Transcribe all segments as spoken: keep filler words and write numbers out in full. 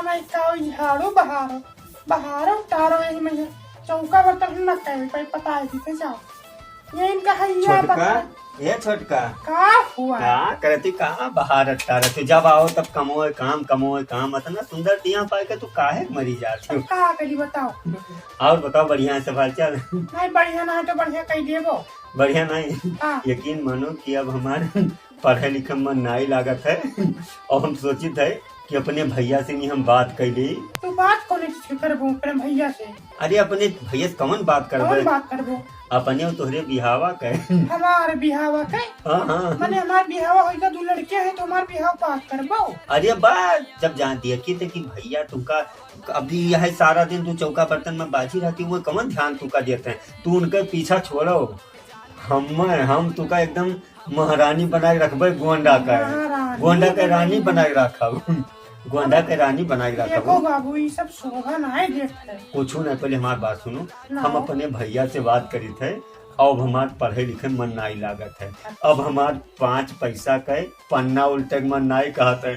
नहीं का, झाड़ू बहारो, बहारो टारो, यही में चौका बर्तन हम ना कहे, कोई पता है किसे जाओ। ये इनका हैया छोटका, बता। ए छोटका। का हुआ? का करती, का बहार अट्टा रहती? जब आओ तब कमोए काम, कमोए काम। इतना सुंदर दिया पाए के तू काहे मरी जाती हो? का करी बताओ? और बताओ, बढ़िया है सब हालचाल? नहीं, बढ़िया ना है तो बढ़िया कही देबो। बढ़िया नहीं? हाँ। यकीन मानो कि अब हमार पढ़े लिखे में मन नाई लागत है और हम सोचित है कि अपने भैया से नहीं हम बात कैली। तू बात कौन चीज के करबो अपने भैया से? अरे अपने भैया से कौन बात करबे? कौन बात करबो? अपने और तोहरे बिहावा के। हमार बिहावा के? हाँ, हाँ। माने हमार बिहावा होइगा, दू लड़के हैं तो हमार बिहाव बात करबो? अरे बा, जब जान दिया कि, कि भैया तुमका अभी यह सारा दिन तू चौका बर्तन में बाजी रहती, वो कौन ध्यान तुमका देते हैं? तू उनके पीछा छोड़ो, हम, हम तुका एकदम महारानी बनाए रखबे, गोंडा का है। महारानी गोंडा के रानी बनाए। बनाए रखब। गोंडा के रानी बनाए रखब। देखो बाबू, ये सब शोभा ना है, देख ले। कुछ ना, पहले हमार बात सुनो। ना। हम अपने भैया से बात करी थे, अब हमार पढ़े लिखे मन नाई लागत है। अच्छा। अब हमार पाँच पैसा के पन्ना उल्टे के मन नाई कहत है,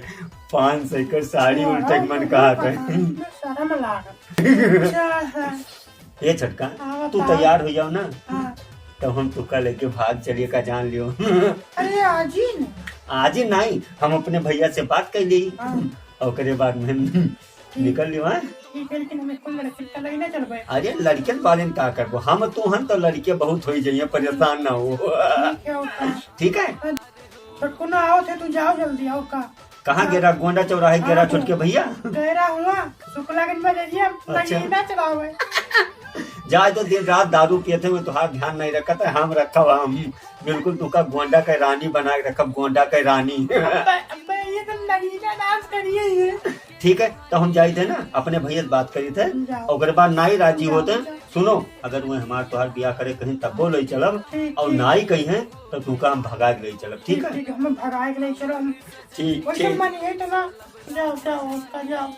पाँच सौ के साड़ी उल्टे के मन कहत है। शर्म लागत। अच्छा है। ए छोटका, हाँ, तू बताओ। तैयार हो जाओ ना, हाँ। तो हम तुका लेके भाग चलिए का जान लियो। अरे आज ही नहीं। आज ही नहीं, हम अपने भैया से बात कर ली। हाँ। ओकरे बाद में ठीक। निकल लियो, हाँ? ठीक है, लेकिन हमें कोई लड़के का लेके ना चलबे। अरे लड़के वाले ने का करबो, हम तू हम तो लड़के बहुत हो जाइए, परेशान ना हो। ठीक है, ओका। ठीक है? छोटकू ना आओ थे, तू जाओ जल्दी, आओ का। कहाँ हाँ। गेरा? गोंडा चौराहे गेरा हाँ, छोटके भैया? गेरा हुआ, शुक्लागंज बाजरिया, अच्छा। लगी ना चलावे। जाए तो दिन रात दारू पियत है, वो तोहार ध्यान नहीं रखत है, हम रखब हम। बिल्कुल तुका गोंडा के रानी बना के रखब, गोंडा के रानी। अबे, अबे, ये तो नगीना डांस करिए ये। ठीक है, तो हम जाई थे ना, अपने भैया से बात करी थे, जाओ। ओकरे बाद नाई राजी जाओ, होते, जाओ। सुनो, अगर वो हमार तोहार बियाह करे कहीं तब्बो ले चलब, ठीक, और ठीक। नाई कही है, तो तुका हम भगा के ले चलब, ठीक ठीक, है? ठीक, हमें भगा के ले चलो, हम ठीक, वैसे ठीक। मन ये तो ना, जाओ, जाओ, उसका जाओ।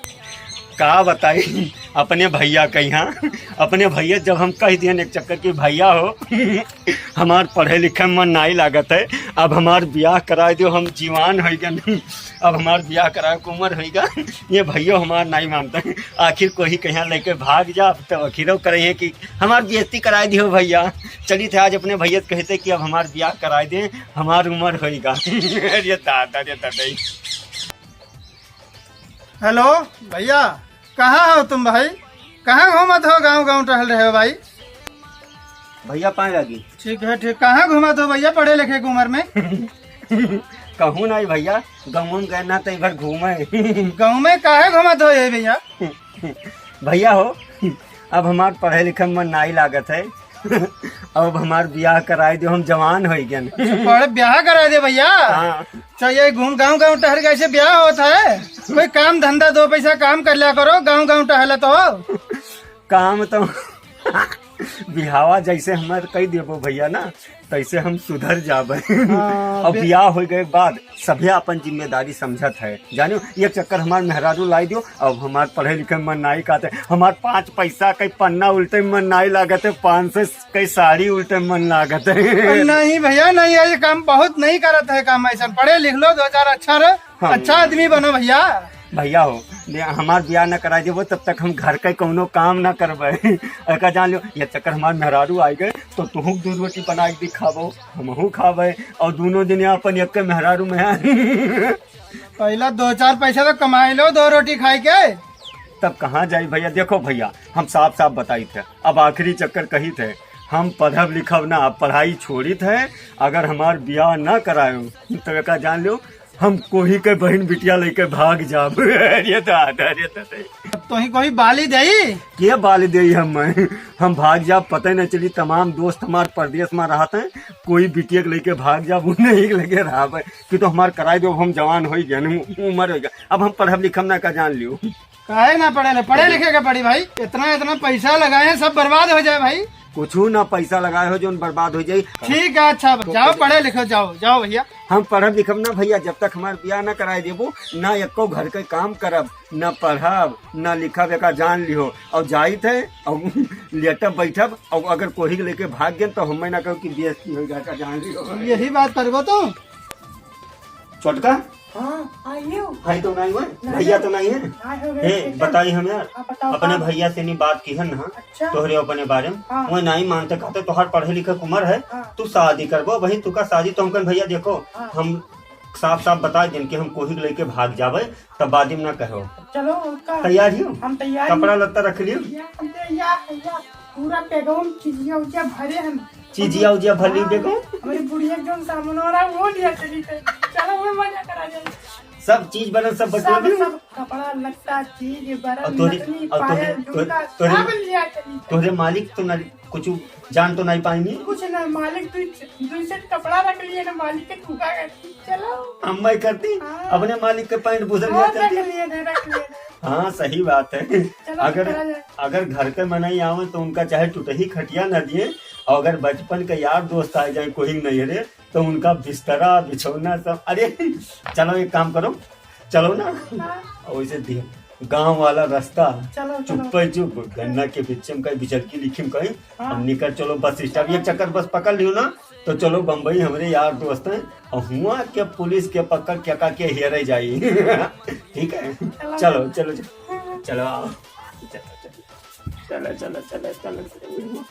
का बताई अपने भैया के यहाँ, अपने भैया जब हम कह दिए एक चक्कर कि भैया हो, हमार पढ़े लिखे में मन नाई लागत है, अब हमार बियाह कराए दियो, हम जवान होइ गए, अब हमार बियाह कराए के उम्र होइगा, ये भैया हमार नाई मानते हैं। आखिर कोई कहीं लेके भाग जा, तो आखिर करे हैं कि हमार बेइज्जती कराए दियो भैया। चलित है आज अपने भैया से कहते कि अब हमार बियाह कराए दे, हमार उम्र होइगा। अरे दादा, अरे दादा। हेलो भैया, कहाँ हो तुम भाई? कहाँ घूमत हो, गाँव गाँव टहल रहे हो भाई? भैया पाए लागी। ठीक है, ठीक। कहाँ घूमत हो भैया, पढ़े लिखे के उम्र में? कहूँ नहीं भैया, गाँव में गए ना तो इधर घूमे। गाँव में काहे घूमत हो ये भैया? भैया हो, अब हमार पढ़े लिखे में मन नाई लागत है। अब हमार बियाह कराई दो, हम जवान हो गए। अच्छा, पढ़े बियाह कराई दे भैया। हाँ। अच्छा, ये घूम गाँव गाँव टहल कैसे बियाह होता है? कोई काम धंधा दो पैसा काम कर लिया करो, गाँव गाँव टहलत हो। काम तो बिहावा जैसे हमार कई देबो भैया ना, तैसे हम सुधर जाबे। हाँ, अब बे- बियाह हो गए बाद सभे अपन जिम्मेदारी समझत है। जानियो, ये चक्कर हमार मेहरारू लाई दियो, अब हमार पढ़े लिखे में मन नाई काते, हमार पाँच पैसा के पन्ना उल्टे में मन नाई लागत है, पाँच सौ के साड़ी उल्टे में मन लागत है। नहीं भैया, नहीं, ये काम बहुत नहीं करत है काम ऐसा। पढ़े लिख लो, दो चार अच्छा रहे, हाँ। अच्छा आदमी बनो भैया। भैया हो, दे, हमार बियाह न कराई देबो, तब तक हम घर के कौनो काम न करबे। अगर जान लो, ये चक्कर हमार मेहरारू आई गए, तो तुहू दो रोटी बना के दिखाबो, हमहू खाबे, और दोनों जने अपन एक के मेहरारू में है। पहला दो चार पैसा तो कमाई लो, दो रोटी खाई के। तब कहाँ जाई भैया? देखो भैया, हम साफ साफ बताई थे, अब आखिरी चक्कर कही थे, हम पढ़ब लिखब ना, अब पढ़ाई छोड़ी थे। अगर हमार बियाह ना करायो, तो एका जान लो, हम कोही के बहिन बिटिया लेके भाग जाब। अरे दादा, अरे दादा। अब तोही कोही बाली देई? के बाली देई हम? हम भाग जाब, पता ही नहीं चली। तमाम दोस्त हमार परदेस में रहत हैं, कोई बिटिया के लेके भाग जाब, उन्हें ही लेके रहब। कि तो हमार कराई दो, हम जवान होई गए, उम्र होई गए, अब हम पढ़ब लिखब ना का जान लियो। काहे ना पढ़े ले? पढ़े लिखे के पड़ी भाई। इतना, इतना पैसा लगाए हैं, सब बर्बाद हो जाए भाई। कुछ ना पैसा लगाए हो जो बर्बाद हो जाए। ठीक है, अच्छा, तो जाओ पढ़े लिखो, जाओ, जाओ भैया। हम पढ़ब लिखब ना भैया, जब तक हमार बियाह ना कराए देबो, ना एको घर के काम करब, ना पढ़ब, ना लिखब, एका जान लिहो। और जाइत है, और लेटब बैठब, और अगर कोही के लेके भाग गए तो हमें ना कहो कि बेइज्जती हो जाए, एका जान लिहो। यही बात करबो तो। छोटका, हाँ, आइयो। भाई तो नहीं हुए, नहीं। भैया तो नहीं है। नहीं हो गए, ए, ठीक है। बताई हम यार, हाँ, बताओ, अपने हाँ। भैया से नहीं बात की है ना, अच्छा। तोहरे अपने बारे में। हाँ। वो नहीं मानते, कहते तोहर पढ़े लिखे के उम्र है, हाँ। तू शादी करबो, वही तुका शादी तो हम कहें, भैया देखो, हाँ। हम साफ साफ बता दें कि हम कोही के लेके भाग जावे, तब बाद में ना कहो। चलो, उनका तैयार ही हो? हम तैयार ही। कपड़ा लत्ता रख लियो? या, हम तैयार, तैयार। पूरा बैगवा में चीजिया उजिया भरे हम। चीजिया उजिया भर ली हाँ, बैगवा? हमारी बुढ़िया एकदम सामने हो रहा है, वो लिया चली थे। चलो, वो मजा करा जाए। सब चीज बनल, सब बटोर सब, लियो? सब कपड़ा लत्ता, चीज, बरन, और तोरे, नथनी, और तोरे, पायल, तोरे, झुमका, तोरे, सब लिया चली थे। तोरे मालिक तो ना कुछ जान तो नहीं पाएंगे? कुछ ना, मालिक दुई, दुई सेट कपड़ा रख लिए ना, मालिक के ठुका गए। चलो। अम्मा ही करती, हाँ। अपने मालिक के पैंट बुजर हाँ, लिया करती। रख लिए ना, रख लिए ना। हाँ, सही बात है। चलो, अगर, चला जाए। अगर घर के मनई आवे तो उनका चाहे टूटही खटिया न दिए, और अगर बचपन के यार दोस्त आ जाए कोही नहीं रे, तो उनका बिस्तरा, बिछौना सब, अरे, चलो एक काम करो, चलो ना। हाँ। और वैसे दिए, गाँव वाला रास्ता, चलो, चलो। चुप्पे चुप, गन्ना के बिच्चे में कहीं बिचलकी लिखी में कहीं, हाँ। अब निकल चलो बस स्टॉप, एक चक्कर बस पकड़ लियो ना, तो चलो बम्बई हमरे यार दोस्त हैं, और हुआ के पुलिस के पकड़ के का के हेरे जाई। ठीक है? चलो। चलो, चलो, चलो। चलो, आओ। चलो, चलो, चलो, चलो, चलो।